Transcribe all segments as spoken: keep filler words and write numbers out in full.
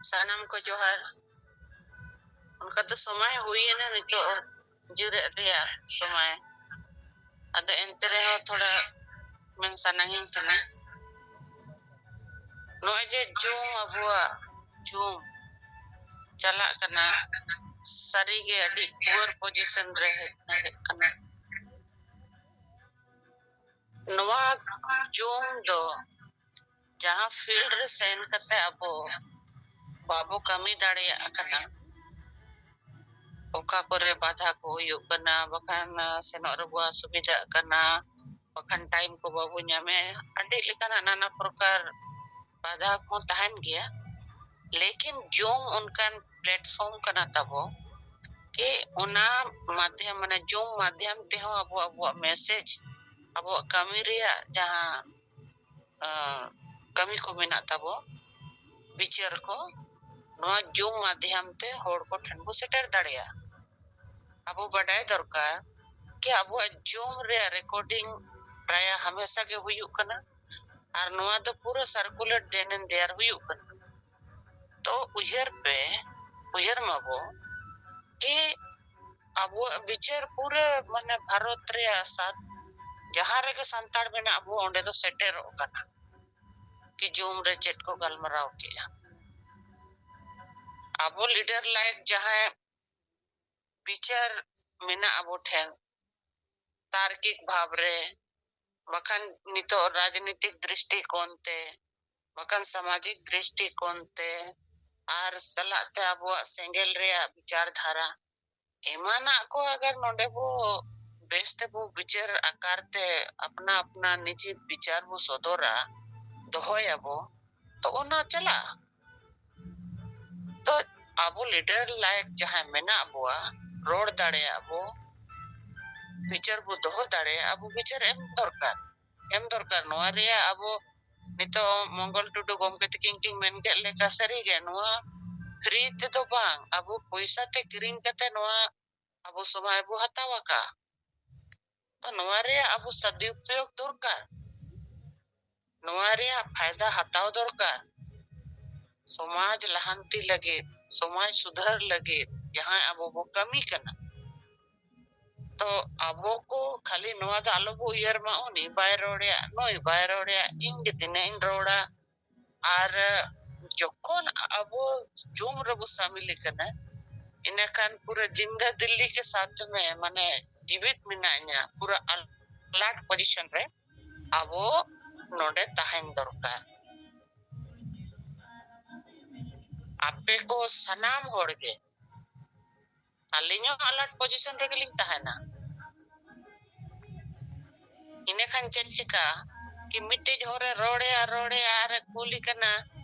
ᱥᱟᱱᱟᱢ ᱠᱚ ᱡᱚᱦᱟᱨ᱾ ᱚᱱᱠᱟ ᱫᱚ ᱥᱚᱢᱚᱭ ᱦᱩᱭᱮᱱᱟ ᱱᱤᱛᱚᱜ ᱡᱤᱨᱟᱹᱜ ᱨᱮᱭᱟᱜ ᱥᱚᱢᱚᱭ᱾ ᱟᱫᱚ ᱮᱱᱛᱮ ᱨᱮᱦᱚᱸ ᱛᱷᱚᱲᱟ ᱢᱮᱱ ᱥᱟᱱᱟᱧ ᱠᱟᱱᱟ᱾ ᱱᱚᱜᱼᱚᱭ ᱡᱮ ᱡᱩᱢ, ᱟᱵᱚᱣᱟᱜ ᱡᱩᱢ ᱪᱟᱞᱟᱜ ᱠᱟᱱᱟ, ᱥᱟᱹᱨᱤᱜᱮ ᱟᱹᱰᱤ poor position ᱨᱮ ᱦᱮᱡ ᱠᱟᱱᱟ᱾ ᱱᱚᱣᱟ ᱡᱩᱢ ᱫᱚ ᱡᱟᱦᱟᱸ field ᱨᱮ ᱥᱮᱱ ᱠᱟᱛᱮ ᱟᱵᱚ ᱵᱟᱵᱚ ᱠᱟᱹᱢᱤ ᱫᱟᱲᱮᱭᱟᱜ ᱠᱟᱱᱟ, ᱚᱠᱟ ᱠᱚᱨᱮ ᱵᱟᱫᱷᱟ ᱠᱚ ᱦᱩᱭᱩᱜ ᱠᱟᱱᱟ, ᱵᱟᱠᱷᱟᱱ ᱥᱮᱱᱚᱜ ᱨᱮᱵᱚ ᱚᱥᱩᱵᱤᱫᱷᱟᱜ ᱠᱟᱱᱟ, ᱵᱟᱠᱷᱟᱱ time ᱠᱚ ᱵᱟᱵᱚ ᱧᱟᱢᱮᱫ, ᱟᱹᱰᱤ ᱞᱮᱠᱟᱱᱟᱜ ᱱᱟᱱᱟ ᱯᱨᱚᱠᱟᱨ ᱵᱟᱫᱷᱟ ᱠᱚ ᱛᱟᱦᱮᱱ ᱜᱮᱭᱟ᱾ ᱞᱮᱠᱤᱱ ᱡᱩᱢ ᱚᱱᱠᱟᱱ platform ᱠᱟᱱᱟ ᱛᱟᱵᱚ ᱠᱤ ᱚᱱᱟ ᱢᱟᱫᱷᱭᱟᱢ, ᱢᱟᱱᱮ ᱡᱩᱢ ᱢᱟᱫᱷᱭᱟᱢ ᱛᱮᱦᱚᱸ ᱟᱵᱚ ᱟᱵᱚᱣᱟᱜ message, ᱟᱵᱚᱣᱟᱜ ᱠᱟᱹᱢᱤ ᱨᱮᱭᱟᱜ ᱡᱟᱦᱟᱸ ᱟᱸ, ᱠᱟᱹᱢᱤ ᱠᱚ ᱢᱮᱱᱟᱜ ᱛᱟᱵᱚ, ᱵᱤᱪᱟᱹᱨ ᱠᱚ, ᱱᱚᱣᱟ ᱡᱩᱢ ᱢᱟᱫᱷᱭᱟᱢ ᱛᱮ ᱦᱚᱲ ᱠᱚ ᱴᱷᱮᱱ ᱵᱚ ᱥᱮᱴᱮᱨ ᱫᱟᱲᱮᱭᱟᱜᱼᱟ᱾ ᱟᱵᱚ ᱵᱟᱰᱟᱭ ᱫᱚᱨᱠᱟᱨ ᱠᱤ ᱟᱵᱚᱣᱟᱜ ᱡᱩᱢ ᱨᱮᱭᱟᱜ recording ᱯᱨᱟᱭ ᱦᱟᱢᱮᱥᱟ ᱜᱮ ᱦᱩᱭᱩᱜ ᱠᱟᱱᱟ, ᱟᱨ ᱱᱚᱣᱟ ᱫᱚ ᱯᱩᱨᱟᱹ circulate then and there ᱦᱩᱭᱩᱜ ᱠᱟᱱᱟ᱾ ᱛᱚ ᱩᱭᱦᱟᱹᱨ ᱯᱮ, ᱩᱭᱦᱟᱹᱨ ᱢᱟᱵᱚ ᱠᱤ ᱟᱵᱚᱣᱟᱜ ᱵᱤᱪᱟᱹᱨ ᱯᱩᱨᱟᱹ, ᱢᱟᱱᱮ, ᱵᱷᱟᱨᱚᱛ ᱨᱮᱭᱟᱜ ᱥᱟᱛ, ᱡᱟᱦᱟᱸ ᱨᱮᱜᱮ ᱥᱟᱱᱛᱟᱲ ᱢᱮᱱᱟᱜ ᱵᱚ, ᱚᱸᱰᱮ ᱫᱚ ᱥᱮᱴᱮᱨᱚᱜ ᱠᱟᱱᱟ ᱠᱤ ᱡᱩᱢ ᱨᱮ ᱪᱮᱫ ᱠᱚ ᱜᱟᱞᱢᱟᱨᱟᱣ ᱠᱮᱜᱼᱟ᱾ ᱟᱵᱚ leader ᱞᱟᱭᱤᱠ ᱡᱟᱦᱟᱸᱭ ᱵᱤᱪᱟᱹᱨ ᱢᱮᱱᱟᱜ ᱟᱵᱚ ᱴᱷᱮᱱ, ᱛᱟᱨᱠᱤᱠ ᱵᱷᱟᱵᱽ ᱨᱮ, ᱵᱟᱠᱷᱟᱱ ᱱᱤᱛᱚᱜ ᱨᱟᱡᱽᱱᱤᱛᱤᱠ ᱫᱨᱤᱥᱴᱤᱠᱳᱱ ᱛᱮ, ᱵᱟᱠᱷᱟᱱ ᱥᱟᱢᱟᱡᱤᱠ ᱫᱨᱤᱥᱴᱤᱠᱳᱱ ᱛᱮ, ᱟᱨ ᱥᱟᱞᱟᱜ ᱛᱮ ᱟᱵᱚᱣᱟᱜ ᱥᱮᱸᱜᱮᱞ ᱨᱮᱭᱟᱜ ᱵᱤᱪᱟᱨ ᱫᱷᱟᱨᱟ, ᱮᱢᱟᱱᱟᱜ ᱠᱚ ᱟᱜᱟᱨ ᱱᱚᱰᱮ ᱵᱚ ᱵᱮᱥ ᱛᱮᱵᱚ ᱵᱤᱪᱟᱹᱨ ᱟᱠᱟᱨ ᱛᱮ ᱟᱯᱱᱟ ᱟᱯᱱᱟ ᱱᱤᱡᱤ ᱵᱤᱪᱟᱨ ᱵᱚ ᱥᱚᱫᱚᱨᱟ, ᱫᱚᱦᱚᱭᱟᱵᱚ, ᱛᱚ ᱚᱱᱟ ᱪᱟᱞᱟᱜᱼᱟ᱾ ᱛᱚ ᱟᱵᱚ leader ᱞᱟᱭᱤᱠ ᱡᱟᱦᱟᱸᱭ ᱢᱮᱱᱟᱜ ᱵᱚᱣᱟ, ᱨᱚᱲ ᱫᱟᱲᱮᱭᱟᱜ ᱵᱚ, ᱵᱤᱪᱟᱹᱨ ᱵᱚ ᱫᱚᱦᱚ ᱫᱟᱲᱮᱭᱟᱜᱼᱟ, ᱟᱵᱚ ᱵᱤᱪᱟᱹᱨ ᱮᱢ ᱫᱚᱨᱠᱟᱨ, ᱮᱢ ᱫᱚᱨᱠᱟᱨ᱾ ᱱᱚᱣᱟ ᱨᱮᱭᱟᱜ ᱟᱵᱚ ᱱᱤᱛᱚᱜ ᱢᱚᱝᱜᱚᱞ ᱴᱩᱰᱩ ᱜᱚᱢᱠᱮ ᱛᱟᱹᱠᱤᱱ ᱠᱤᱱ ᱢᱮᱱ ᱠᱮᱫ ᱞᱮᱠᱟ, ᱥᱟᱹᱨᱤᱜᱮ ᱱᱚᱣᱟ free ᱛᱮᱫᱚ ᱵᱟᱝ, ᱟᱵᱚ ᱯᱚᱭᱥᱟ ᱛᱮ ᱠᱤᱨᱤᱧ ᱠᱟᱛᱮ ᱱᱚᱣᱟ ᱟᱵᱚ ᱥᱚᱢᱟᱡᱽ ᱵᱚ ᱦᱟᱛᱟᱣ ᱟᱠᱟᱫ᱾ ᱛᱚ ᱱᱚᱣᱟ ᱨᱮᱭᱟᱜ ᱟᱵᱚ ᱥᱚᱫᱩᱯᱚᱭᱳᱜᱽ ᱫᱚᱨᱠᱟᱨ, ᱱᱚᱣᱟ ᱨᱮᱭᱟᱜ ᱯᱷᱟᱭᱫᱟ ᱦᱟᱛᱟᱣ ᱫᱚᱨᱠᱟᱨ᱾ ᱥᱚᱢᱟᱡᱽ ᱞᱟᱦᱟᱱᱛᱤ ᱞᱟᱹᱜᱤᱫ, ᱥᱚᱢᱟᱡᱽ ᱥᱩᱫᱷᱟᱹᱨ ᱞᱟᱹᱜᱤᱫ ᱡᱟᱦᱟᱸᱭ ᱟᱵᱚ ᱵᱚ ᱠᱟᱹᱢᱤ ᱠᱟᱱᱟ, ᱛᱚ ᱟᱵᱚ ᱠᱚ ᱠᱷᱟᱹᱞᱤ ᱱᱚᱣᱟ ᱫᱚ ᱟᱞᱚ ᱵᱚ ᱩᱭᱦᱟᱹᱨ ᱢᱟ, ᱩᱱᱤ ᱵᱟᱭ ᱨᱚᱲᱮᱫ, ᱱᱩᱭ ᱵᱟᱭ ᱨᱚᱲᱮᱫ, ᱤᱧ ᱜᱮ ᱛᱤᱱᱟᱹᱜ ᱤᱧ ᱨᱚᱲᱟ᱾ ᱟᱨ ᱡᱚᱠᱷᱚᱱ ᱟᱵᱚ ᱡᱩᱢ ᱨᱮᱵᱚ ᱥᱟᱢᱤᱞ ᱠᱟᱱᱟ, ᱤᱱᱟᱹᱠᱷᱟᱱ ᱯᱩᱨᱟᱹ ᱡᱤᱱᱫᱟ ᱫᱤᱞᱞᱤ ᱠᱮ ᱥᱟᱛᱷ ᱢᱮ, ᱢᱟᱱᱮ ᱡᱤᱣᱤᱫ ᱢᱮᱱᱟᱜ ᱧᱟ, ᱯᱩᱨᱟᱹ alert position ᱨᱮ ᱟᱵᱚ ᱱᱚᱰᱮ ᱛᱟᱦᱮᱱ ᱫᱚᱨᱠᱟᱨ᱾ ᱟᱯᱮ ᱠᱚ ᱥᱟᱱᱟᱢ ᱦᱚᱲ ᱜᱮ, ᱟᱹᱞᱤᱧ ᱦᱚᱸ alert position ᱨᱮᱜᱮᱞᱤᱧ ᱛᱟᱦᱮᱱᱟ᱾ ᱤᱱᱟᱹᱠᱷᱟᱱ ᱪᱮᱫ ᱪᱤᱠᱟᱹᱜᱼᱟ ᱠᱤ ᱢᱤᱫᱴᱮᱡ ᱦᱚᱲᱮ ᱨᱚᱲᱮᱭᱟ, ᱨᱚᱲᱮᱭᱟ ᱟᱨᱮ ᱠᱩᱞᱤ ᱠᱟᱱᱟ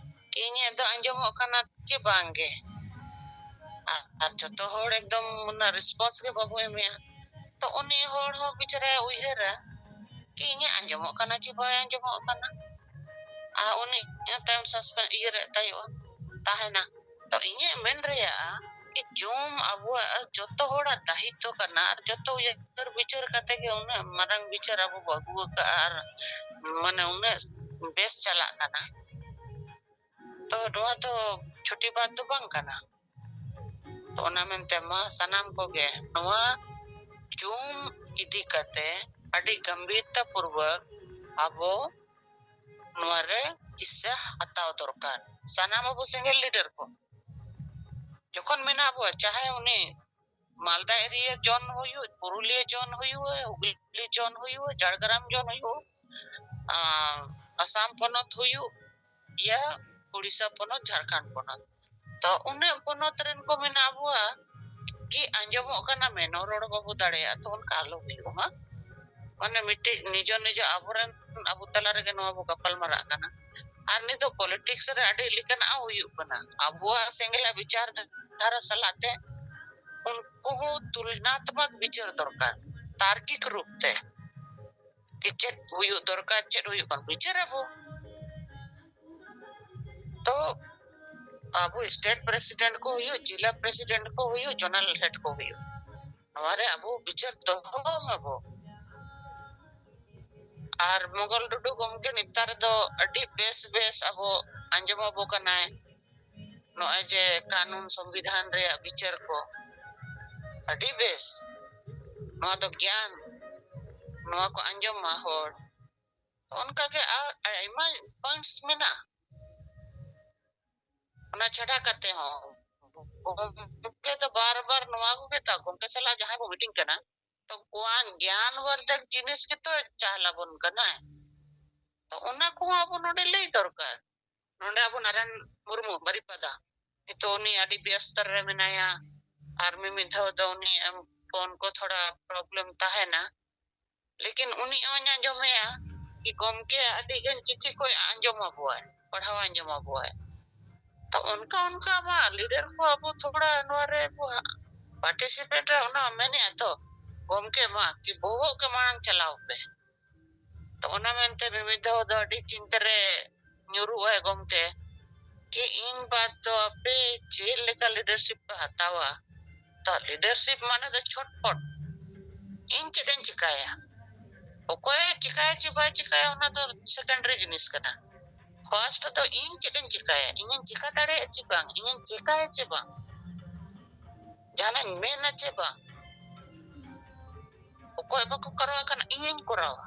ᱠᱤ ᱤᱧᱟᱹᱜ ᱫᱚ ᱟᱸᱡᱚᱢᱚᱜ ᱠᱟᱱᱟ ᱪᱮ ᱵᱟᱝ ᱜᱮ? ᱟᱨ, ᱟᱨ ᱡᱚᱛᱚ ᱦᱚᱲ ᱮᱠᱫᱚᱢ ᱚᱱᱟ response ᱜᱮ ᱵᱟᱵᱚ ᱮᱢᱮᱜᱼᱟ᱾ ᱛᱚ ᱩᱱᱤ ᱦᱚᱲ ᱦᱚᱸ ᱵᱮᱪᱟᱨᱟᱭ ᱩᱭᱦᱟᱹᱨᱟ ᱠᱤ ᱤᱧᱟᱹᱜ ᱟᱸᱡᱚᱢᱚᱜ ᱠᱟᱱᱟ ᱪᱮ ᱵᱟᱭ ᱟᱸᱡᱚᱢᱚᱜ ᱠᱟᱱᱟ᱾ ᱟᱨ ᱩᱱᱤ ᱛᱟᱭᱚᱢ suspense ᱤᱭᱟᱹ ᱨᱮ ᱛᱟᱭᱚᱜᱼᱟ, ᱛᱟᱦᱮᱱᱟ᱾ ᱛᱚ ᱤᱧᱟᱹᱜ ᱢᱮᱱ ᱨᱮᱭᱟᱜ ᱠᱤ ᱡᱩᱢ ᱟᱵᱚᱣᱟᱜ ᱡᱚᱛᱚ ᱦᱚᱲᱟᱜ ᱫᱟᱭᱤᱛᱛᱚ ᱠᱟᱱᱟ, ᱟᱨ ᱡᱚᱛᱚ ᱩᱭᱦᱟᱹᱨ ᱵᱤᱪᱟᱹᱨ ᱠᱟᱛᱮ ᱜᱮ ᱩᱱᱟᱹᱜ ᱢᱟᱨᱟᱝ ᱵᱤᱪᱟᱹᱨ ᱟᱵᱚ ᱵᱚ ᱟᱹᱜᱩ ᱟᱠᱟᱫᱼᱟ, ᱟᱨ ᱢᱟᱱᱮ ᱩᱱᱟᱹᱜ ᱵᱮᱥ ᱪᱟᱞᱟᱜ ᱠᱟᱱᱟ᱾ ᱛᱚ ᱱᱚᱣᱟ ᱫᱚ ᱪᱷᱩᱴᱤ ᱵᱟᱛ ᱫᱚ ᱵᱟᱝ ᱠᱟᱱᱟ᱾ ᱛᱚ ᱚᱱᱟ ᱢᱮᱱᱛᱮ ᱢᱟ ᱥᱟᱱᱟᱢ ᱠᱚᱜᱮ ᱱᱚᱣᱟ ᱡᱩᱢ ᱤᱫᱤ ᱠᱟᱛᱮ ᱟᱹᱰᱤ ᱜᱟᱢᱵᱷᱤᱨᱛᱟ ᱯᱩᱨᱵᱚᱠ ᱟᱵᱚ ᱱᱚᱣᱟ ᱨᱮ ᱦᱤᱥᱥᱟᱹ ᱦᱟᱛᱟᱣ ᱫᱚᱨᱠᱟᱨ᱾ ᱥᱟᱱᱟᱢ ᱟᱵᱚ ᱥᱮᱸᱜᱮᱞ leader ᱠᱚ ᱡᱚᱠᱷᱚᱱ ᱢᱮᱱᱟᱜ ᱵᱚ, ᱪᱟᱦᱮ ᱩᱱᱤ ᱢᱟᱞᱫᱟ area ᱡᱚᱱ ᱦᱩᱭᱩᱜ, ᱯᱩᱨᱩᱞᱤᱭᱟᱹ ᱡᱚᱱ ᱦᱩᱭᱩᱜ, ᱦᱩᱜᱽᱞᱤ ᱡᱚᱱ ᱦᱩᱭᱩᱜ, ᱡᱷᱟᱲᱜᱨᱟᱢ ᱡᱚᱱ ᱦᱩᱭᱩᱜ, ᱟᱸ, ᱟᱥᱟᱢ ᱯᱚᱱᱚᱛ ᱦᱩᱭᱩᱜ, ᱭᱟ ᱩᱲᱤᱥᱥᱟ ᱯᱚᱱᱚᱛ, ᱡᱷᱟᱲᱠᱷᱚᱸᱰ ᱯᱚᱱᱚᱛ, ᱛᱚ ᱩᱱᱟᱹᱜ ᱯᱚᱱᱚᱛ ᱨᱮᱱ ᱠᱚ ᱢᱮᱱᱟᱜ ᱵᱚᱣᱟ ᱠᱤ ᱟᱸᱡᱚᱢᱚᱜ ᱠᱟᱱᱟ, ᱢᱮᱱᱚ ᱨᱚᱲ ᱵᱟᱵᱚ ᱫᱟᱲᱮᱭᱟᱜᱼᱟ᱾ ᱛᱚ ᱚᱱᱠᱟ ᱟᱞᱚ ᱦᱩᱭᱩᱜ ᱢᱟ᱾ ᱢᱟᱱᱮ ᱢᱤᱫᱴᱤᱡ ᱱᱤᱡᱚ ᱱᱤᱡᱚ ᱟᱵᱚᱨᱮᱱ, ᱟᱵᱚ ᱛᱟᱞᱟ ᱨᱮᱜᱮ ᱱᱚᱣᱟ ᱵᱚ ᱜᱟᱯᱟᱞ ᱢᱟᱨᱟᱜ ᱠᱟᱱᱟ᱾ ᱟᱨ ᱱᱤᱛᱚᱜ politics ᱨᱮ ᱟᱹᱰᱤ ᱞᱮᱠᱟᱱᱟᱜ ᱦᱩᱭᱩᱜ ᱠᱟᱱᱟ᱾ ᱟᱵᱚᱣᱟᱜ ᱥᱮᱸᱜᱮᱞᱟᱜ ᱵᱤᱪᱟᱨ ᱫᱷᱟᱨᱟ ᱥᱟᱞᱟᱜ ᱛᱮ ᱩᱱᱠᱩ ᱦᱚᱸ ᱛᱩᱞᱱᱟᱛᱢᱚᱠ ᱵᱤᱪᱟᱹᱨ ᱫᱚᱨᱠᱟᱨ, ᱛᱟᱨᱠᱤᱠ ᱨᱩᱯ ᱛᱮ᱾ ᱠᱤ ᱪᱮᱫ ᱦᱩᱭᱩᱜ ᱫᱚᱨᱠᱟᱨ, ᱪᱮᱫ ᱦᱩᱭᱩᱜ ᱠᱟᱱᱟ, ᱵᱤᱪᱟᱹᱨ ᱟᱵᱚ᱾ ᱛᱚ ᱟᱵᱚ state president ᱠᱚ ᱦᱩᱭᱩᱜ, ᱡᱤᱞᱟ president ᱠᱚ ᱦᱩᱭᱩᱜ, zonal head ᱠᱚ ᱦᱩᱭᱩᱜ, ᱱᱚᱣᱟ ᱨᱮ ᱟᱵᱚ ᱵᱤᱪᱟᱹᱨ ᱫᱚᱦᱚ ᱢᱟᱵᱚ᱾ ᱟᱨ ᱢᱚᱜᱚᱞ ᱴᱩᱰᱩ ᱜᱚᱢᱠᱮ ᱱᱮᱛᱟᱨ ᱫᱚ ᱟᱹᱰᱤ ᱵᱮᱥ ᱵᱮᱥ ᱟᱵᱚ ᱟᱸᱡᱚᱢ ᱟᱵᱚ ᱠᱟᱱᱟᱭ, ᱱᱚᱜᱼᱚᱭ ᱡᱮ ᱠᱟᱹᱱᱩᱱ ᱥᱚᱝᱵᱤᱫᱷᱟᱱ ᱨᱮᱭᱟᱜ ᱵᱤᱪᱟᱹᱨ ᱠᱚ, ᱟᱹᱰᱤ ᱵᱮᱥ᱾ ᱱᱚᱣᱟ ᱫᱚ ᱜᱮᱭᱟᱱ, ᱱᱚᱣᱟ ᱠᱚ ᱟᱸᱡᱚᱢ ᱢᱟ ᱦᱚᱲ᱾ ᱚᱱᱠᱟᱜᱮ ᱟᱨ ᱟᱭᱢᱟ ᱯᱚᱭᱮᱱᱴᱥ ᱢᱮᱱᱟᱜᱼᱟ᱾ ᱚᱱᱟ ᱪᱷᱟᱰᱟ ᱠᱟᱛᱮ ᱦᱚᱸ ᱜᱚᱢᱠᱮ ᱫᱚ ᱵᱟᱨ ᱵᱟᱨ ᱱᱚᱣᱟ ᱠᱚᱜᱮ ᱛᱚ, ᱜᱚᱢᱠᱮ ᱥᱟᱞᱟᱜ ᱡᱟᱦᱟᱸᱭ ᱵᱚ ᱢᱤᱴᱤᱝ ᱠᱟᱱᱟ, ᱛᱚ ᱜᱮᱭᱟᱱ ᱜᱮᱭᱟᱱ ᱣᱚᱨᱫᱷᱚᱠ ᱡᱤᱱᱤᱥ ᱜᱮᱛᱚ ᱪᱟᱞ ᱟᱵᱚᱱ ᱠᱟᱱᱟᱭ᱾ ᱛᱚ ᱚᱱᱟ ᱠᱚᱦᱚᱸ ᱟᱵᱚ ᱱᱚᱰᱮ ᱞᱟᱹᱭ ᱫᱚᱨᱠᱟᱨ᱾ ᱱᱚᱰᱮ ᱟᱵᱚ ᱱᱟᱨᱟᱭᱚᱱ ᱢᱩᱨᱢᱩ ᱵᱟᱨᱤᱯᱟᱫᱟ, ᱱᱤᱛᱚᱜ ᱩᱱᱤ ᱟᱹᱰᱤ ᱵᱮᱥᱛᱚ ᱨᱮ ᱢᱮᱱᱟᱭᱟ, ᱟᱨ ᱢᱤᱢᱤᱫ ᱫᱷᱟᱣ ᱫᱚ ᱩᱱᱤ ᱯᱷᱳᱱ ᱠᱚ ᱛᱷᱚᱲᱟ ᱯᱨᱚᱵᱞᱮᱢ ᱛᱟᱦᱮᱱᱟ, ᱞᱮᱠᱤᱱ ᱩᱱᱤ ᱦᱚᱸᱧ ᱟᱸᱡᱚᱢᱮᱭᱟ ᱠᱤ ᱜᱚᱢᱠᱮ ᱟᱹᱰᱤ ᱜᱟᱱ ᱪᱤᱴᱷᱤ ᱠᱚᱭ ᱟᱸᱡᱚᱢ ᱟᱵᱚᱣᱟᱭ, ᱯᱟᱲᱦᱟᱣ ᱟᱸᱡᱚᱢ ᱟᱵᱚᱣᱟᱭ᱾ ᱛᱚ ᱚᱱᱠᱟ ᱚᱱᱠᱟ ᱢᱟ ᱞᱤᱰᱟᱨ ᱠᱚ ᱟᱵᱚ ᱛᱷᱚᱲᱟ ᱱᱚᱣᱟ ᱨᱮ ᱵᱚ ᱯᱟᱨᱴᱤᱥᱤᱯᱮᱴ ᱨᱮ ᱚᱱᱟ ᱢᱮᱱᱮᱫᱼᱟ ᱛᱚ ᱜᱚᱢᱠᱮ ᱢᱟ ᱠᱤ ᱵᱚᱦᱚᱜ ᱜᱮ ᱢᱟᱲᱟᱝ ᱪᱟᱞᱟᱣ ᱯᱮ᱾ ᱛᱚ ᱚᱱᱟ ᱢᱮᱱᱛᱮ ᱢᱤᱢᱤᱫ ᱫᱷᱟᱣ ᱫᱚ ᱟᱹᱰᱤ ᱪᱤᱱᱛᱟᱹ ᱨᱮ ᱧᱩᱨᱩᱜ ᱟᱭ ᱜᱚᱢᱠᱮ, ᱠᱤ ᱤᱧ ᱵᱟᱫ ᱫᱚ ᱟᱯᱮ ᱪᱮᱫ ᱞᱮᱠᱟ ᱞᱤᱰᱟᱨᱥᱤᱯ ᱯᱮ ᱦᱟᱛᱟᱣᱟ? ᱛᱚ ᱞᱤᱰᱟᱨᱥᱤᱯ ᱢᱟᱱᱮ ᱫᱚ ᱪᱷᱚᱴᱯᱚᱴ, ᱤᱧ ᱪᱮᱫ ᱤᱧ ᱪᱤᱠᱟᱭᱟ? ᱚᱠᱚᱭ ᱪᱤᱠᱟᱭᱟ ᱪᱮ ᱵᱟᱭ ᱪᱤᱠᱟᱭᱟ, ᱚᱱᱟ ᱫᱚ ᱥᱮᱠᱮᱱᱰᱟᱨᱤ ᱡᱤᱱᱤᱥ ᱠᱟᱱᱟ᱾ ᱯᱷᱟᱨᱥᱴ ᱫᱚ ᱤᱧ ᱪᱮᱫ ᱤᱧ ᱪᱤᱠᱟᱭᱟ, ᱤᱧᱤᱧ ᱪᱤᱠᱟ ᱫᱟᱲᱮᱭᱟᱜᱼᱟ ᱪᱮ ᱵᱟᱝ, ᱤᱧᱤᱧ ᱪᱤᱠᱟᱭᱟ ᱪᱮ ᱵᱟᱝ, ᱡᱟᱦᱟᱱᱟᱜ ᱤᱧ ᱢᱮᱱᱟ ᱪᱮ ᱵᱟᱝ, ᱚᱠᱚᱭ ᱵᱟᱠᱚ ᱠᱚᱨᱟᱣ ᱠᱟᱱᱟ, ᱤᱧᱤᱧ ᱠᱚᱨᱟᱣᱟ᱾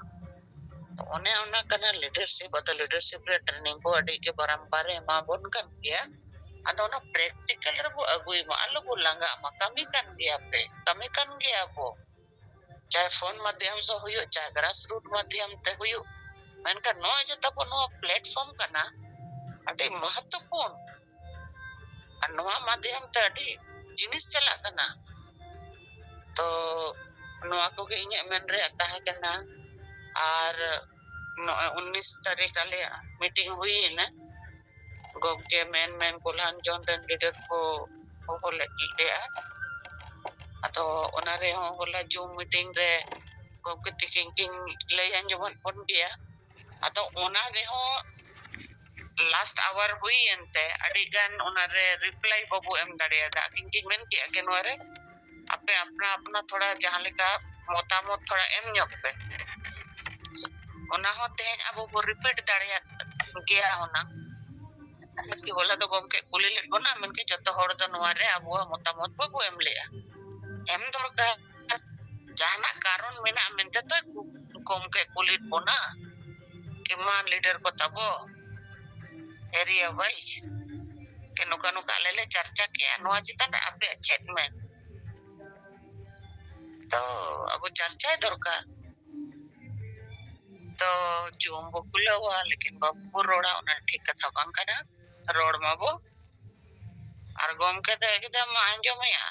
ᱛᱚ ᱚᱱᱮ ᱚᱱᱟ ᱠᱟᱱᱟ ᱞᱤᱰᱟᱨᱥᱤᱯ᱾ ᱟᱫᱚ ᱞᱤᱰᱟᱨᱥᱤᱯ ᱨᱮ ᱴᱨᱮᱱᱤᱝ ᱠᱚ ᱟᱹᱰᱤ ᱜᱮ ᱵᱟᱨᱟᱢᱵᱟᱨ ᱮ ᱮᱢᱟ ᱵᱚᱱ ᱠᱟᱱ ᱜᱮᱭᱟ᱾ ᱟᱫᱚ ᱚᱱᱟ ᱯᱨᱮᱠᱴᱤᱠᱟᱞ ᱨᱮᱵᱚ ᱟᱹᱜᱩᱭ ᱢᱟ, ᱟᱞᱚ ᱵᱚ ᱞᱟᱸᱜᱟᱜ ᱢᱟ᱾ ᱠᱟᱹᱢᱤ ᱠᱟᱱ ᱜᱮᱭᱟ ᱯᱮ, ᱠᱟᱹᱢᱤ ᱠᱟᱱ ᱜᱮᱭᱟ ᱵᱚ, ᱪᱟᱦᱮ ᱯᱷᱳᱱ ᱢᱟᱫᱽᱫᱷᱚᱢ ᱥᱮ ᱦᱩᱭᱩᱜ, ᱪᱟᱦᱮ ᱜᱨᱟᱥ ᱨᱩᱴ ᱢᱟᱫᱽᱫᱷᱚᱢ ᱛᱮ ᱦᱩᱭᱩᱜ, ᱢᱮᱱᱠᱷᱟᱱ ᱱᱚᱜᱼᱚᱭ ᱡᱮ ᱛᱟᱵᱚ ᱱᱚᱣᱟ ᱯᱞᱮᱴᱯᱷᱚᱨᱢ ᱠᱟᱱᱟ, ᱟᱹᱰᱤ ᱢᱚᱦᱚᱛᱛᱚᱯᱩᱨᱱ, ᱟᱨ ᱱᱚᱣᱟ ᱢᱟᱫᱽᱫᱷᱚᱢ ᱛᱮ ᱟᱹᱰᱤ ᱡᱤᱱᱤᱥ ᱪᱟᱞᱟᱜ ᱠᱟᱱᱟ᱾ ᱛᱚ ᱱᱚᱣᱟ ᱠᱚᱜᱮ ᱤᱧᱟᱹᱜ ᱢᱮᱱ ᱨᱮᱭᱟᱜ ᱛᱟᱦᱮᱸ ᱠᱟᱱᱟ᱾ ᱟᱨ ᱱᱚᱜᱼᱚᱭ ᱩᱱᱤᱥ ᱛᱟᱹᱨᱤᱠᱷ ᱟᱞᱮᱭᱟᱜ ᱢᱤᱴᱤᱝ ᱦᱩᱭᱮᱱᱟ, ᱜᱚᱢᱠᱮ ᱢᱮᱱ ᱢᱮᱱ ᱯᱨᱚᱫᱷᱟᱱ ᱡᱚᱱ ᱨᱮᱱ ᱞᱤᱰᱟᱨ ᱠᱚ ᱦᱚᱦᱚ ᱞᱮᱫ ᱞᱮᱭᱟ᱾ ᱟᱫᱚ ᱚᱱᱟ ᱨᱮᱦᱚᱸ ᱦᱚᱞᱟ ᱡᱩᱢ ᱢᱤᱴᱤᱝ ᱨᱮ ᱜᱚᱢᱠᱮ ᱛᱤᱠᱤᱱ ᱠᱤᱱ ᱞᱟᱹᱭ ᱟᱸᱡᱚᱢᱟᱫ ᱵᱚᱱ ᱜᱮᱭᱟ᱾ ᱟᱫᱚ ᱚᱱᱟ ᱨᱮᱦᱚᱸ ᱞᱟᱥᱴ ᱟᱣᱟᱨ ᱦᱩᱭᱮᱱ ᱛᱮ ᱟᱹᱰᱤ ᱜᱟᱱ ᱚᱱᱟ ᱨᱮ ᱨᱤᱯᱞᱟᱭ ᱵᱟᱵᱚ ᱮᱢ ᱫᱟᱲᱮᱭᱟᱫᱟ᱾ ᱟᱹᱠᱤᱱ ᱠᱤᱱ ᱢᱮᱱ ᱠᱮᱜᱼᱟ ᱠᱤ ᱱᱚᱣᱟ ᱨᱮ ᱟᱯᱮ ᱟᱯᱱᱟ ᱟᱯᱱᱟ ᱛᱷᱚᱲᱟ ᱡᱟᱦᱟᱸ ᱞᱮᱠᱟ ᱢᱚᱛᱟᱢᱚᱛ ᱛᱷᱚᱲᱟ ᱮᱢ ᱧᱚᱜ ᱯᱮ᱾ ᱚᱱᱟ ᱦᱚᱸ ᱛᱮᱦᱮᱧ ᱟᱵᱚ ᱵᱚ ᱨᱤᱯᱤᱴ ᱫᱟᱲᱮᱭᱟᱜ ᱜᱮᱭᱟ ᱦᱩᱱᱟᱹᱝ᱾ ᱠᱤ ᱵᱚᱞᱮ ᱫᱚ ᱜᱚᱢᱠᱮ ᱠᱩᱞᱤ ᱞᱮᱫ ᱵᱚᱱᱟ, ᱢᱮᱱᱠᱮ ᱡᱚᱛᱚ ᱦᱚᱲ ᱫᱚ ᱱᱚᱣᱟ ᱨᱮ ᱟᱵᱚᱣᱟᱜ ᱢᱚᱛᱟᱢᱚᱛ ᱵᱟᱵᱚ ᱮᱢ ᱞᱮᱜᱼᱟ᱾ ᱮᱢ ᱫᱚᱨᱠᱟᱨ, ᱡᱟᱦᱟᱱᱟᱜ ᱠᱟᱨᱚᱱ ᱢᱮᱱᱟᱜᱼᱟ ᱢᱮᱱᱛᱮ ᱛᱚ ᱜᱚᱢᱠᱮ ᱠᱩᱞᱤ ᱵᱚᱱᱟ ᱠᱤ ᱢᱟ ᱞᱤᱰᱟᱨ ᱠᱚ ᱛᱟᱵᱚ ᱮᱨᱤᱭᱟ ᱣᱟᱭᱤᱡ ᱠᱤ ᱱᱚᱝᱠᱟ ᱱᱚᱝᱠᱟ ᱟᱞᱮ ᱞᱮ ᱪᱟᱨᱪᱟ ᱠᱮᱜᱼᱟ, ᱱᱚᱣᱟ ᱪᱮᱛᱟᱱ ᱨᱮ ᱟᱯᱮᱭᱟᱜ ᱪᱮᱫ ᱢᱮᱱ? ᱛᱚ ᱟᱵᱚ ᱪᱟᱨᱪᱟᱭ ᱫᱚᱨᱠᱟᱨ᱾ ᱛᱚ ᱡᱚᱢ ᱵᱚ ᱠᱩᱞᱟᱹᱣᱟ, ᱞᱮᱠᱤᱱ ᱵᱟᱵᱚ ᱨᱚᱲᱟ, ᱚᱱᱟ ᱴᱷᱤᱠ ᱠᱟᱛᱷᱟ ᱵᱟᱝ ᱠᱟᱱᱟ᱾ ᱨᱚᱲ ᱢᱟᱵᱚ᱾ ᱟᱨ ᱜᱚᱢᱠᱮ ᱫᱚ ᱮᱠᱫᱚᱢ ᱟᱸᱡᱚᱢᱮᱭᱟ,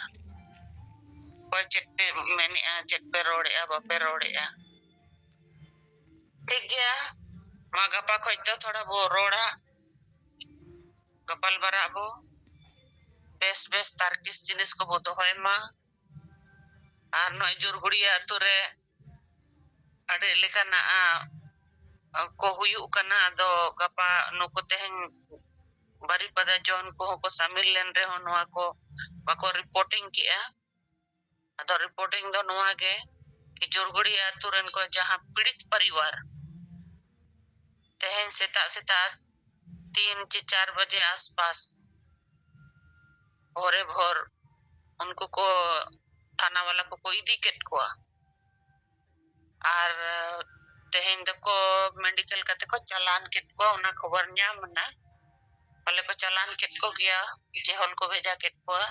ᱚᱠᱚᱭ ᱪᱮᱫ ᱯᱮ ᱢᱮᱱᱮᱜᱼᱟ, ᱪᱮᱫ ᱯᱮ ᱨᱚᱲᱮᱜᱼᱟ, ᱵᱟᱯᱮ ᱨᱚᱲᱮᱜᱼᱟ᱾ ᱴᱷᱤᱠ ᱜᱮᱭᱟ, ᱢᱟ ᱜᱟᱯᱟ ᱠᱷᱚᱡ ᱫᱚ ᱛᱷᱚᱲᱟ ᱵᱚ ᱨᱚᱲᱟ, ᱜᱟᱯᱟᱞ ᱢᱟᱨᱟᱜ ᱵᱚ, ᱵᱮᱥ ᱵᱮᱥ ᱛᱟᱨᱠᱤᱥ ᱡᱤᱱᱤᱥ ᱠᱚᱵᱚ ᱫᱚᱦᱚᱭ ᱢᱟ᱾ ᱟᱨ ᱱᱚᱜᱼᱚᱭ ᱡᱩᱨᱜᱩᱲᱤᱭᱟᱹ ᱟᱹᱛᱩ ᱨᱮ ᱟᱹᱰᱤ ᱞᱮᱠᱟᱱᱟᱜ, ᱟ, ᱠᱚ ᱦᱩᱭᱩᱜ ᱠᱟᱱᱟ᱾ ᱟᱫᱚ ᱜᱟᱯᱟ ᱱᱩᱠᱩ ᱛᱮᱦᱮᱧ ᱵᱟᱨᱤᱯᱟᱫᱟ ᱡᱚᱱ ᱠᱚᱦᱚᱸ ᱠᱚ ᱥᱟᱢᱤᱞ ᱞᱮᱱ ᱨᱮᱦᱚᱸ ᱱᱚᱣᱟ ᱠᱚ ᱵᱟᱠᱚ ᱨᱤᱯᱳᱨᱴᱤᱝ ᱠᱮᱜᱼᱟ᱾ ᱟᱫᱚ ᱨᱤᱯᱳᱨᱴᱤᱝ ᱫᱚ ᱱᱚᱣᱟ ᱜᱮ ᱠᱤ ᱡᱩᱨᱜᱩᱲᱤᱭᱟᱹ ᱟᱹᱛᱩ ᱨᱮᱱ ᱠᱚ ᱡᱟᱦᱟᱸ ᱯᱤᱲᱤᱛ ᱯᱚᱨᱤᱵᱟᱨ ᱛᱮᱦᱮᱧ ᱥᱮᱛᱟᱜ ᱥᱮᱛᱟᱜ ᱛᱤᱱ ᱪᱮ ᱪᱟᱨ ᱵᱟᱡᱮ ᱟᱥᱯᱟᱥ ᱵᱷᱳᱨᱮ ᱵᱷᱳᱨ ᱩᱱᱠᱩ ᱠᱚ ᱛᱷᱟᱱᱟ ᱵᱟᱞᱟ ᱠᱚᱠᱚ ᱤᱫᱤ ᱠᱮᱫ ᱠᱚᱣᱟ᱾ ᱟᱨ ᱛᱮᱦᱮᱧ ᱫᱚᱠᱚ ᱢᱮᱰᱤᱠᱮᱞ ᱠᱟᱛᱮ ᱠᱚ ᱪᱟᱞᱟᱱ ᱠᱮᱫ ᱠᱚᱣᱟ, ᱚᱱᱟ ᱠᱷᱚᱵᱚᱨ ᱧᱟᱢ ᱮᱱᱟ᱾ ᱯᱟᱞᱮ ᱠᱚ ᱪᱟᱞᱟᱱ ᱠᱮᱫ ᱠᱚ ᱜᱮᱭᱟ, ᱡᱮᱦᱚᱞ ᱠᱚ ᱵᱷᱮᱡᱟ ᱠᱮᱫ ᱠᱚᱣᱟ᱾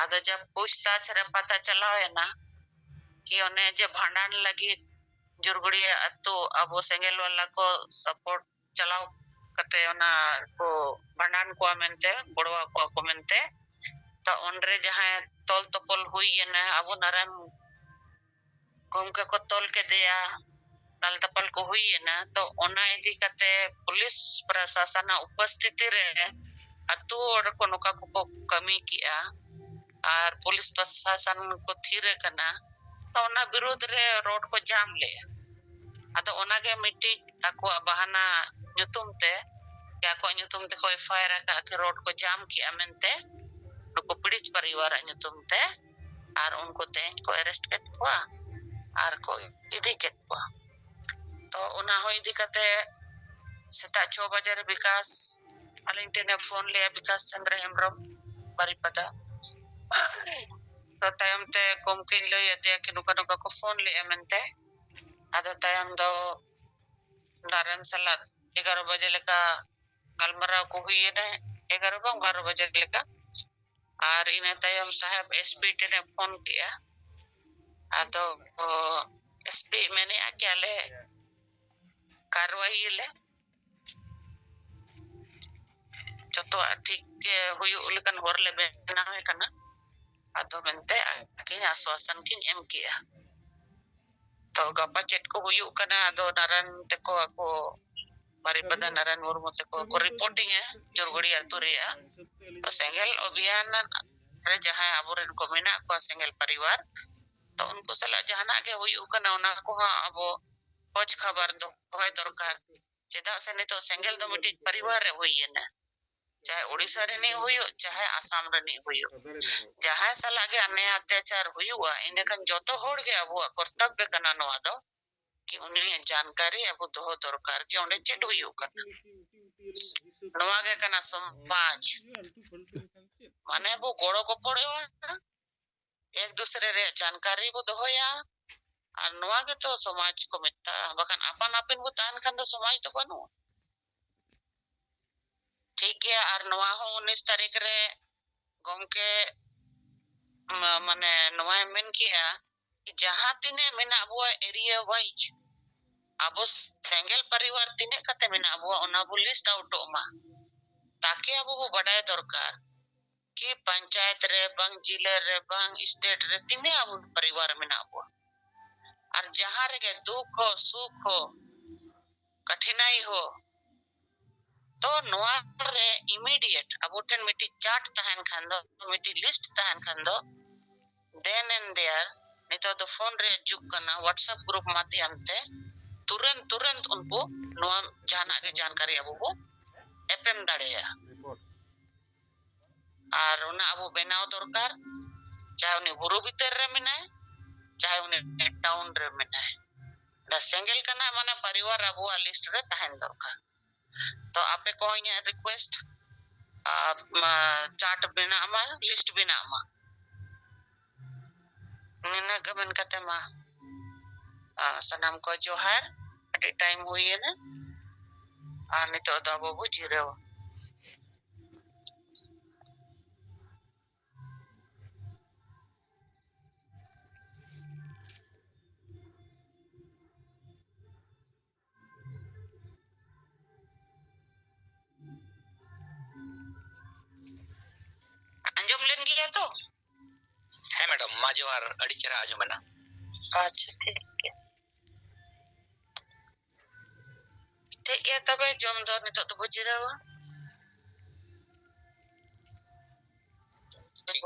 ᱟᱫᱚ ᱡᱟᱵ ᱯᱩᱪᱷᱛᱟᱪᱷ ᱨᱮ ᱯᱟᱛᱟ ᱪᱟᱞᱟᱣ ᱮᱱᱟ ᱠᱤ ᱚᱱᱮ ᱡᱮ ᱵᱷᱟᱸᱰᱟᱱ ᱞᱟᱹᱜᱤᱫ ᱡᱩᱨᱜᱩᱲᱤᱭᱟᱹ ᱟᱹᱛᱩ ᱟᱵᱚ ᱥᱮᱸᱜᱮᱞ ᱵᱟᱞᱟ ᱠᱚ ᱥᱟᱯᱳᱨᱴ ᱪᱟᱞᱟᱣ ᱠᱟᱛᱮ ᱚᱱᱟ ᱠᱚ ᱵᱷᱟᱸᱰᱟᱱ ᱠᱚᱣᱟ ᱢᱮᱱᱛᱮ, ᱜᱚᱲᱚ ᱟᱠᱚᱣᱟ ᱠᱚ ᱢᱮᱱᱛᱮ, ᱛᱚ ᱩᱱᱨᱮ ᱡᱟᱦᱟᱸᱭ ᱛᱚᱞ ᱛᱚᱯᱚᱞ ᱦᱩᱭ ᱮᱱᱟ, ᱟᱵᱚ ᱱᱟᱨᱟᱭᱚᱱ ᱜᱚᱢᱠᱮ ᱠᱚ ᱛᱚᱞ ᱠᱮᱫᱮᱭᱟ, ᱫᱟᱞ ᱛᱟᱯᱟᱞ ᱠᱚ ᱦᱩᱭ ᱮᱱᱟ᱾ ᱛᱚ ᱚᱱᱟ ᱤᱫᱤ ᱠᱟᱛᱮ ᱯᱩᱞᱤᱥ ᱯᱨᱚᱥᱟᱥᱚᱱᱟᱜ ᱩᱯᱚᱥᱛᱷᱤᱛᱤ ᱨᱮ ᱟᱹᱛᱩ ᱦᱚᱲ ᱠᱚ ᱱᱚᱝᱠᱟ ᱠᱚᱠᱚ ᱠᱟᱹᱢᱤ ᱠᱮᱜᱼᱟ ᱟᱨ ᱯᱩᱞᱤᱥ ᱯᱨᱚᱥᱟᱥᱚᱱ ᱠᱚ ᱛᱷᱤᱨ ᱟᱠᱟᱱᱟ᱾ ᱛᱚ ᱚᱱᱟ ᱵᱤᱨᱩᱫᱽ ᱨᱮ ᱨᱳᱰ ᱠᱚ ᱡᱟᱢ ᱞᱮᱜᱼᱟ᱾ ᱟᱫᱚ ᱚᱱᱟᱜᱮ ᱢᱤᱫᱴᱤᱡ ᱟᱠᱚᱣᱟᱜ ᱵᱟᱦᱟᱱᱟ ᱧᱩᱛᱩᱢ ᱛᱮ, ᱟᱠᱚᱣᱟᱜ ᱧᱩᱛᱩᱢ ᱛᱮᱠᱚ ᱮᱯᱷ ᱟᱭ ᱟᱨ ᱟᱠᱟᱫ ᱠᱤ ᱨᱳᱰ ᱠᱚ ᱡᱟᱢ ᱠᱮᱜᱼᱟ ᱢᱮᱱᱛᱮ, ᱱᱩᱠᱩ ᱯᱤᱲᱤᱛ ᱯᱚᱨᱤᱵᱟᱨᱟᱜ ᱧᱩᱛᱩᱢ ᱛᱮ, ᱟᱨ ᱩᱱᱠᱩ ᱛᱮᱦᱮᱧ ᱠᱚ ᱮᱨᱮᱥᱴ ᱠᱮᱫ ᱠᱚᱣᱟ ᱟᱨ ᱠᱚ ᱤᱫᱤ ᱠᱮᱫ ᱠᱚᱣᱟ᱾ ᱛᱚ ᱚᱱᱟ ᱦᱚᱸ ᱤᱫᱤ ᱠᱟᱛᱮ ᱥᱮᱛᱟᱜ ᱪᱷᱚ ᱵᱟᱡᱮ ᱨᱮ ᱵᱤᱠᱟᱥ ᱟᱹᱞᱤᱧ ᱴᱷᱮᱱᱮ ᱯᱷᱳᱱ ᱞᱮᱜᱼᱟ ᱵᱤᱠᱟᱥ ᱪᱚᱱᱫᱨᱚ ᱦᱮᱢᱵᱨᱚᱢ, ᱵᱟᱨᱤᱯᱟᱫᱟ᱾ ᱛᱚ ᱛᱟᱭᱚᱢ ᱛᱮ ᱜᱚᱢᱠᱮᱧ ᱞᱟᱹᱭ ᱟᱫᱮᱭᱟ ᱠᱤ ᱱᱚᱝᱠᱟ ᱱᱚᱝᱠᱟ ᱠᱚ ᱯᱷᱳᱱ ᱞᱮᱜᱼᱟ ᱢᱮᱱᱛᱮ᱾ ᱟᱫᱚ ᱛᱟᱭᱚᱢ ᱫᱚ ᱱᱟᱨᱟᱱ ᱥᱟᱞᱟᱜ ᱮᱜᱟᱨᱚ ᱵᱟᱡᱮ ᱞᱮᱠᱟ ᱜᱟᱞᱢᱟᱨᱟᱣ ᱠᱚ ᱦᱩᱭᱮᱱᱟ, ᱮᱜᱟᱨᱚ ᱵᱟᱝ ᱵᱟᱨᱚ ᱵᱟᱡᱮ ᱞᱮᱠᱟ᱾ ᱟᱨ ᱤᱱᱟᱹ ᱛᱟᱭᱚᱢ ᱥᱟᱦᱮᱵᱽ ᱮᱥ ᱯᱤ ᱴᱷᱮᱱᱮ ᱯᱷᱳᱱ ᱠᱮᱜᱼᱟ᱾ ᱟᱫᱚ ᱮᱥ ᱯᱤ ᱢᱮᱱᱮᱜᱼᱟ ᱠᱤ ᱟᱞᱮ ᱠᱟᱨᱣᱟᱭ ᱟᱞᱮ, ᱡᱚᱛᱚᱣᱟᱜ ᱴᱷᱤᱠ ᱜᱮ ᱦᱩᱭᱩᱜ ᱞᱮᱠᱟᱱ ᱦᱚᱨ ᱞᱮ ᱵᱮᱱᱟᱣᱮ ᱠᱟᱱᱟ᱾ ᱟᱫᱚ ᱢᱮᱱᱛᱮ ᱟᱹᱠᱤᱱ ᱟᱥᱣᱟᱥᱟᱱ ᱠᱤᱱ ᱮᱢ ᱠᱮᱜᱼᱟ᱾ ᱛᱚ ᱜᱟᱯᱟ ᱪᱮᱫ ᱠᱚ ᱦᱩᱭᱩᱜ ᱠᱟᱱᱟ, ᱟᱫᱚ ᱱᱟᱨᱟᱱ ᱛᱮᱠᱚ ᱟᱠᱚ ᱵᱟᱨᱤᱯᱟᱫᱟ ᱱᱟᱨᱟᱱ ᱢᱩᱨᱢᱩ ᱛᱮᱠᱚ ᱠᱚ ᱨᱤᱯᱳᱨᱴᱤᱝᱟ ᱡᱳᱨᱜᱟᱹᱲᱤ ᱟᱹᱛᱩ ᱨᱮᱭᱟᱜ᱾ ᱛᱚ ᱥᱮᱸᱜᱮᱞ ᱚᱵᱷᱤᱭᱟᱱ ᱨᱮ ᱡᱟᱦᱟᱸᱭ ᱟᱵᱚᱨᱮᱱ ᱠᱚ ᱢᱮᱱᱟᱜ ᱠᱚᱣᱟ ᱥᱮᱸᱜᱮᱞ ᱯᱟᱨᱤᱵᱟᱨ, ᱛᱚ ᱩᱱᱠᱩ ᱥᱟᱞᱟᱜ ᱡᱟᱦᱟᱱᱟᱜ ᱜᱮ ᱦᱩᱭᱩᱜ ᱠᱟᱱᱟ ᱚᱱᱟ ᱠᱚᱦᱚᱸ ᱟᱵᱚ ᱠᱷᱚᱡᱽ ᱠᱷᱚᱵᱚᱨ ᱫᱚᱦᱚᱭ ᱫᱚᱨᱠᱟᱨ᱾ ᱪᱮᱫᱟᱜ ᱥᱮ ᱱᱤᱛᱚᱜ ᱥᱮᱸᱜᱮᱞ ᱫᱚ ᱢᱤᱫᱴᱤᱡ ᱯᱟᱨᱤᱵᱟᱨ ᱨᱮ ᱦᱩᱭ ᱮᱱᱟ, ᱪᱟᱦᱮ ᱳᱰᱤᱥᱟ ᱨᱤᱱᱤᱡ ᱦᱩᱭᱩᱜ, ᱪᱟᱦᱮ ᱟᱥᱟᱢ ᱨᱤᱱᱤᱡ ᱦᱩᱭᱩᱜ, ᱡᱟᱦᱟᱸᱭ ᱥᱟᱞᱟᱜ ᱜᱮ ᱚᱱᱭᱟᱭ ᱚᱛᱛᱟᱪᱟᱨ ᱦᱩᱭᱩᱜᱼᱟ, ᱤᱱᱟᱹᱠᱷᱟᱱ ᱡᱚᱛᱚ ᱦᱚᱲ ᱜᱮ ᱟᱵᱚᱣᱟᱜ ᱠᱚᱨᱛᱚᱵᱵᱚ ᱠᱟᱱᱟ ᱱᱚᱣᱟ ᱫᱚ, ᱠᱤ ᱩᱱᱤᱭᱟᱜ ᱡᱟᱱᱠᱟᱨᱤ ᱟᱵᱚ ᱫᱚᱦᱚ ᱫᱚᱨᱠᱟᱨ ᱠᱤ ᱚᱸᱰᱮ ᱪᱮᱫ ᱦᱩᱭᱩᱜ ᱠᱟᱱᱟ᱾ ᱱᱚᱣᱟ ᱜᱮ ᱠᱟᱱᱟ ᱥᱚᱢᱟᱡᱽ, ᱢᱟᱱᱮ ᱵᱚ ᱜᱚᱲᱚ ᱜᱚᱯᱚᱲᱚᱜᱼᱟ᱾ ᱮᱠ ᱫᱩᱥᱨᱮ ᱨᱮᱭᱟᱜ ᱡᱟᱱᱠᱟᱨᱤ ᱵᱚ ᱫᱚᱦᱚᱭᱟ᱾ ᱟᱨ ᱱᱚᱣᱟ ᱜᱮᱛᱚ ᱥᱚᱢᱟᱡᱽ ᱠᱚ ᱢᱮᱛᱟᱜᱼᱟ, ᱵᱟᱠᱷᱟᱱ ᱟᱯᱟᱱ ᱟᱹᱯᱤᱱ ᱵᱚ ᱛᱟᱦᱮᱱ ᱠᱷᱟᱱ ᱫᱚ ᱥᱚᱢᱟᱡᱽ ᱫᱚ ᱵᱟᱹᱱᱩᱜᱼᱟ᱾ ᱴᱷᱤᱠ ᱜᱮᱭᱟ, ᱟᱨ ᱱᱚᱣᱟ ᱦᱚᱸ ᱩᱱᱤᱥ ᱛᱟᱹᱨᱤᱠᱷ ᱨᱮ ᱜᱚᱢᱠᱮ ᱢᱟ-, ᱢᱟᱱᱮ ᱱᱚᱣᱟᱭ ᱢᱮᱱ ᱠᱮᱜᱼᱟ, ᱡᱟᱦᱟᱸ ᱛᱤᱱᱟᱹᱜ ᱢᱮᱱᱟᱜ ᱵᱚᱣᱟ area wise, ᱟᱵᱚ ᱥᱮᱸᱜᱮᱞ ᱯᱟᱨᱤᱵᱟᱨ ᱛᱤᱱᱟᱹᱜ ᱠᱟᱛᱮ ᱢᱮᱱᱟᱜ ᱵᱚᱣᱟ, ᱚᱱᱟ ᱵᱚ list outᱚᱜ ᱢᱟ, ᱛᱟᱠᱮ ᱟᱵᱚ ᱵᱚ ᱵᱟᱰᱟᱭ ᱫᱚᱨᱠᱟᱨ ᱠᱤ ᱯᱚᱧᱪᱟᱭᱮᱛ ᱨᱮ ᱵᱟᱝ, ᱡᱤᱞᱟᱹ ᱨᱮ ᱵᱟᱝ, state ᱨᱮ ᱛᱤᱱᱟᱹᱜ ᱟᱵᱚ ᱯᱟᱨᱤᱵᱟᱨ ᱢᱮᱱᱟᱜ ᱵᱚᱣᱟ᱾ ᱟᱨ ᱡᱟᱦᱟᱸ ᱨᱮᱜᱮ ᱫᱩᱠ ᱦᱚ, ᱥᱩᱠ ᱦᱚ, ᱠᱟᱴᱷᱤᱱᱟᱭ ᱦᱚ, ᱛᱚ ᱱᱚᱣᱟ ᱨᱮ immediate ᱟᱵᱚ ᱴᱷᱮᱱ ᱢᱤᱫᱴᱤᱡ chart ᱛᱟᱦᱮᱱ ᱠᱷᱟᱱ ᱫᱚ, ᱢᱤᱫᱴᱤᱡ list ᱛᱟᱦᱮᱱ ᱠᱷᱟᱱ ᱫᱚ, then and there, ᱱᱤᱛᱚᱜ ᱫᱚ ᱯᱷᱳᱱ ᱨᱮᱭᱟᱜ ᱡᱩᱜᱽ ᱠᱟᱱᱟ, WhatsApp group ᱢᱟᱫᱷᱭᱚᱢ ᱛᱮ ᱛᱩᱨᱟᱹᱱᱛ, ᱛᱩᱨᱟᱹᱱᱛ ᱩᱱᱠᱩ ᱱᱚᱣᱟ ᱡᱟᱦᱟᱱᱟᱜ ᱜᱮ ᱡᱟᱱᱠᱟᱨᱤ ᱟᱵᱚ ᱵᱚ ᱮᱯᱮᱢ ᱫᱟᱲᱮᱭᱟᱜᱼᱟ᱾ ᱟᱨ ᱚᱱᱟ ᱟᱵᱚ ᱵᱮᱱᱟᱣ ᱫᱚᱨᱠᱟᱨ, ᱪᱟᱦᱮ ᱩᱱᱤ ᱵᱩᱨᱩ ᱵᱷᱤᱛᱟᱹᱨ ᱨᱮ ᱢᱮᱱᱟᱭ, ᱪᱟᱦᱮ ᱩᱱᱤ town ᱨᱮ ᱢᱮᱱᱟᱭ᱾ ᱚᱱᱟ ᱥᱮᱸᱜᱮᱞ ᱠᱟᱱᱟ, ᱢᱟᱱᱮ ᱯᱟᱨᱤᱵᱟᱨ ᱟᱵᱚᱣᱟᱜ list ᱨᱮ ᱛᱟᱦᱮᱱ ᱫᱚᱨᱠᱟᱨ᱾ ᱛᱚ ᱟᱯᱮ ᱠᱚ ᱤᱧᱟᱹᱜ ᱨᱤᱠᱩᱭᱮᱥᱴ, ᱪᱟᱨᱴ ᱵᱮᱱᱟᱜ ᱢᱟ, ᱞᱤᱥᱴ ᱵᱮᱱᱟᱜ ᱢᱟ᱾ ᱱᱤᱱᱟᱹᱜ ᱜᱮ ᱢᱮᱱ ᱠᱟᱛᱮ ᱢᱟ, ᱟᱨ ᱥᱟᱱᱟᱢ ᱠᱚ ᱡᱚᱦᱟᱨ᱾ ᱟᱹᱰᱤ ᱴᱟᱭᱤᱢ ᱦᱩᱭᱮᱱᱟ, ᱟᱨ ᱱᱤᱛᱚᱜ ᱫᱚ ᱟᱵᱚ ᱵᱚ ᱡᱤᱨᱟᱹᱣᱟ᱾ ᱟᱸᱡᱚᱢ ᱞᱮᱱ ᱜᱮᱭᱟ ᱛᱚ? ᱦᱮᱸ ᱢᱮᱰᱟᱢ, ᱢᱟ ᱡᱚᱦᱟᱨ, ᱟᱹᱰᱤ ᱪᱮᱦᱨᱟ ᱟᱸᱡᱚᱢᱮᱱᱟ᱾ ᱟᱪᱪᱷᱟ, ᱴᱷᱤᱠ ᱜᱮᱭᱟ᱾ ᱴᱷᱤᱠ ᱜᱮᱭᱟ, ᱛᱚᱵᱮ ᱡᱚᱢ ᱫᱚ ᱱᱤᱛᱚᱜ ᱫᱚᱵᱚ ᱡᱤᱨᱟᱹᱣᱟ᱾ ᱴᱷᱤᱠ᱾